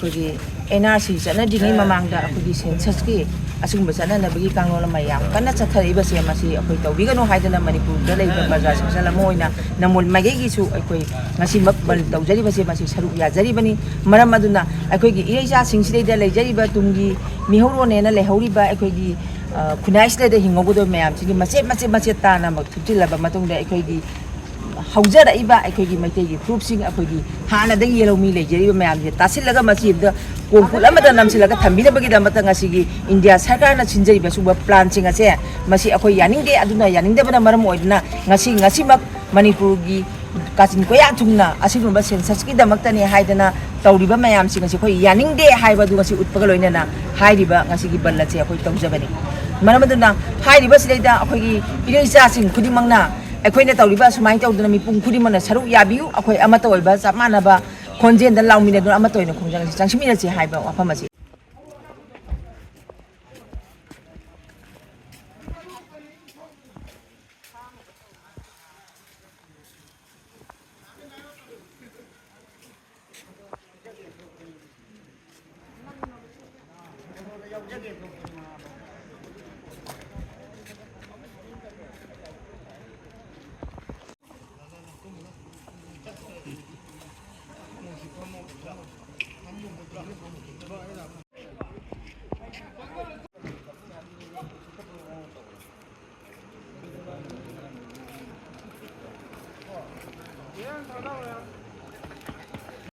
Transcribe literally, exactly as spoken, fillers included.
ꯑꯩꯈꯣꯏꯒꯤ and R C ꯆꯠꯅꯗ꯭ꯔꯤꯉꯩ ꯃꯃꯥꯡꯗ ꯑꯩꯈꯣꯏꯒꯤ ꯁꯦꯟꯁꯁꯀꯤ ꯑꯁꯤꯒꯨꯝꯕ ꯆꯠꯅꯅꯕꯒꯤ ꯀꯥꯡꯂꯣꯟ ꯑꯃ ꯌꯥꯝ ꯀꯟꯅ ꯆꯠꯊꯔꯛꯏꯕꯁꯦ, ꯃꯁꯤ ꯑꯩꯈꯣꯏ ꯇꯧꯕꯤꯒꯅꯨ ꯍꯥꯏꯗꯅ ꯃꯅꯤꯄꯨꯔꯗ ꯂꯩꯔꯤꯕ ꯄ꯭ꯔꯖꯥꯁꯤꯡꯁꯤꯅ ꯑꯃ ꯑꯣꯏꯅ ꯅꯝꯕꯣꯜ ꯃꯥꯏꯀꯩꯒꯤꯁꯨ ꯑꯩꯈꯣꯏ ꯉꯁꯤꯃꯛ ꯕꯟ ꯇꯧꯖꯔꯤꯕꯁꯦ, ꯃꯁꯤ ꯁꯔꯨꯛ ꯌꯥꯖꯔꯤꯕꯅꯤ꯫ ꯃꯔꯝ ꯑꯗꯨꯅ ꯑꯩꯈꯣꯏꯒꯤ ꯏꯔꯩꯆꯥꯁꯤꯡꯁꯤꯗꯩꯗ ꯂꯩꯖꯔꯤꯕ ꯇꯨꯡꯒꯤ ꯃꯤꯍꯧꯔꯣꯟꯅꯦꯅ ꯂꯩꯍꯧꯔꯤꯕ ꯑꯩꯈꯣꯏꯒꯤ, ꯑ, ꯈꯨꯟꯅꯥꯏꯁꯤꯗꯩꯗ ꯍꯤꯡꯍꯧꯒꯗꯕ ꯃꯌꯥꯝꯁꯤꯒꯤ ꯃꯆꯦꯠ ꯃꯆꯦꯠ ꯃꯆꯦꯠ ꯇꯥꯅ ꯑꯃꯨꯛ ꯊꯨꯞꯆꯤꯜꯂꯕ ꯃꯇꯨꯡꯗ, ꯑꯩꯈꯣꯏꯒꯤ ꯍꯧꯖꯔꯛꯏꯕ ꯑꯩꯈꯣꯏꯒꯤ ꯃꯩꯇꯩꯒꯤ ꯐꯨꯔꯨꯞꯁꯤꯡ, ꯑꯩꯈꯣꯏꯒꯤ ꯍꯥꯟꯅꯗꯒꯤ ꯌꯦꯜꯍꯧꯃꯤ ꯂꯩꯖꯔꯤꯕ ꯃꯌꯥꯝꯁꯦ ꯇꯥꯁꯤꯜꯂꯒ ꯃꯁꯤꯗ ꯀꯣꯡꯀꯨꯠ ꯑꯃꯗ ꯅꯝꯁꯤꯜꯂꯒ ꯊꯝꯕꯤꯅꯕꯒꯤꯗꯃꯛꯇ ꯉꯁꯤꯒꯤ ꯏꯟꯗꯤꯌꯥ ꯁꯔꯀꯥꯔꯅ ꯁꯤꯟꯖꯔꯤꯕ ꯁꯤꯒꯨꯝꯕ ꯄ꯭ꯂꯥꯟꯁꯤꯡ ꯑꯁꯦ, ꯃꯁꯤ ꯑꯩꯈꯣꯏ ꯌꯥꯅꯤꯡꯗꯦ꯫ ꯑꯗꯨꯅ ꯌꯥꯅꯤꯡꯗꯕꯅ ꯃꯔꯝ ꯑꯣꯏꯗꯨꯅ ꯉꯁꯤ, ꯉꯁꯤꯃꯛ ꯃꯅꯤꯄꯨꯔꯒꯤ ꯀꯥꯆꯤꯟ ꯀꯣꯌꯥ ꯊꯨꯡꯅ ꯑꯁꯤꯒꯨꯝꯕ ꯁꯦꯟꯁꯁꯀꯤꯗꯃꯛꯇꯅꯤ ꯍꯥꯏꯗꯅ ꯇꯧꯔꯤꯕ ꯃꯌꯥꯝꯁꯤꯡ ꯑꯁꯤ ꯑꯩꯈꯣꯏ ꯌꯥꯅꯤꯡꯗꯦ ꯍꯥꯏꯕꯗꯨ ꯉꯁꯤ ꯎꯠꯄꯒ ꯂꯣꯏꯅꯅ ꯍꯥꯏꯔꯤꯕ ꯉꯁꯤꯒꯤ ꯕꯟ ꯑꯁꯦ ꯑꯩꯈꯣꯏ ꯇꯧꯖꯕꯅꯤ꯫ ꯃꯔꯝ ꯑꯗꯨꯅ ꯍꯥꯏꯔꯤꯕꯁꯤꯗꯩꯗ ꯑꯩꯈꯣꯏꯒꯤ ꯏꯔꯩꯆꯥꯁꯤꯡ ꯈꯨꯗꯤꯡꯃꯛꯅ ꯑꯩꯈꯣꯏꯅ ꯇꯧꯔꯤꯕ ꯑꯁꯨꯃꯥꯏꯅ ꯇꯧꯗꯅ ꯃꯤꯄꯨꯝ ꯈꯨꯗꯤꯡꯃꯛꯅ ꯁꯔꯨꯛ ꯌꯥꯕꯤꯌꯨ꯫ ꯑꯩꯈꯣꯏ ꯑꯃꯠꯇ ꯑꯣꯏꯕ ꯆꯞ ꯃꯥꯟꯅꯕ ꯈꯣꯟꯖꯦꯜꯗ ꯂꯥꯎꯃꯤꯟꯅꯗꯨꯅ ꯑꯃꯠꯇ ꯑꯣꯏꯅ ꯈꯣꯡꯖꯪ ꯑꯁꯤ ꯆꯪꯁꯤꯟꯃꯤꯟꯅꯁꯤ ꯍꯥꯏꯕ ꯋꯥꯐꯝ ꯑꯁꯤ꯫